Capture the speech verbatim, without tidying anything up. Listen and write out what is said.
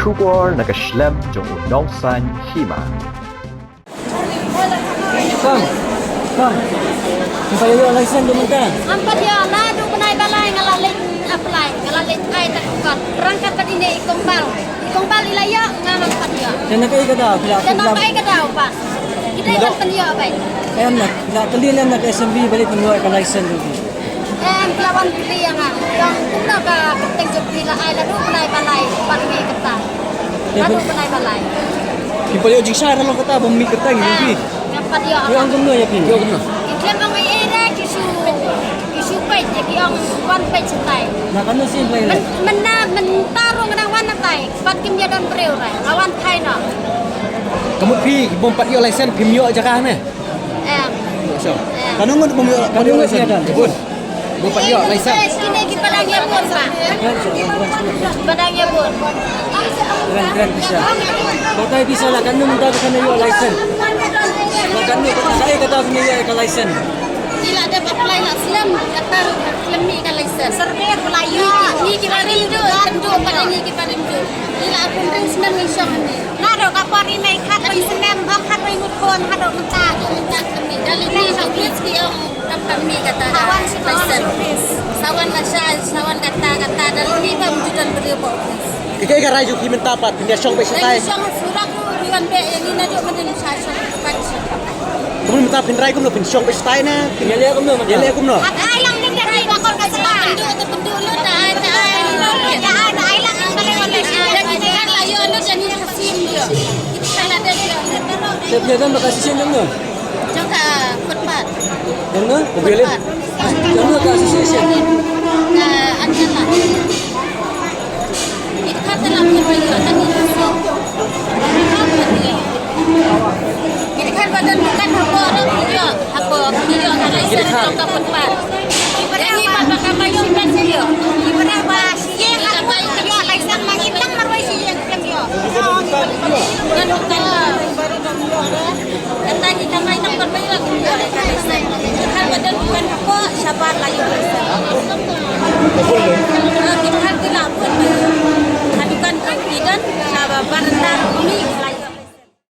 Khubor na ka shlem jong u nongsan hima. Kong, kong. Ngam pat ïoh license mynta. Ngam pat ïoh, naduh bnai ba lai nga la leit apply, nga la leit ai tang kot. Ryngkat bad ine i kong Bal. I kong Bal i la ïoh, nga ngam pat ïoh. Te na kaei ka daw phi la? Te na kaei ka daw pat? Kita i kan pynïoh beit. Em na, phi la kylli lem na ka assembly balei phi ïoh ka license ruh. Em, phi la wan phi ïa nga. Ïa kumno ka kyrteng jong phi la ai naduh bnai ba lai, pat ngi kata. Naduh bnai ba lai. Phi pat ïoh jingshisha na long kata ba mih kyrteng jong phi. Em, ngam pat ïoh. Phi ong kumno ïa phi? Ïoh kumno? Ki khlem ong ei ei re, ki shu, ki shu peit ïa ki ong wan peit shatai. Na kano sien lai re? Men, men na, mynta ruh nga dang wan shatai. Pat kim ïa don briew re. Nga wan thai noh. Ka mut phi bym pat ïoh license phim ïoh jaka ne? Em. Sure. Em. Kano ngut bym ïoh, kano ngut ïa don? Bun. Bym pat ïoh license. Kine ki padang ïa bun ba. Padang ïa bun. Kren, kren, bisa. Batai bisa la kano mynta ka kano ïoh license. La kano kata ka ïoh ka license. Ila dep apply la slem kata slem mih ka license. Survey pula ïoh. Ni ki barim du, tentu pada ni ki barim du. Ila pun ring snem ni shong ni. Naduh ka por i mei khatwei snem, oh, khatwei ngut khun, haduh mynta. Haduh mynta kami. Dalam ni office ki ong, kam kami kata. Sawan si office. Sawan la sha, sawan kata, kata. Dalam ni kam jutan beri office. Ki kai ka rai ju ki mynta pat, pynïa shong beit shatai. Shong surak tu, bukan be, yang ni naduh mending sha shong, pat shong. Kumno mynta phin rai kumno, phin shong beit shatai ne? Ïa leh kumno mynta? Ïa leh kumno? Ai lang ning da rai ba kon ka sala. Pendu, pendu lu ta ai, ta ai. Ta ai, ta ai lang ning da rai ba kon ka sala. Kita kan la ïoh lu jadi hasim ïoh. Kita kan la dep ïoh. Dep ïoh kan ba ka shisien dong no? Jong ka footpath. Dong no? Footpath. Jong no ka shisien? Ka anjala.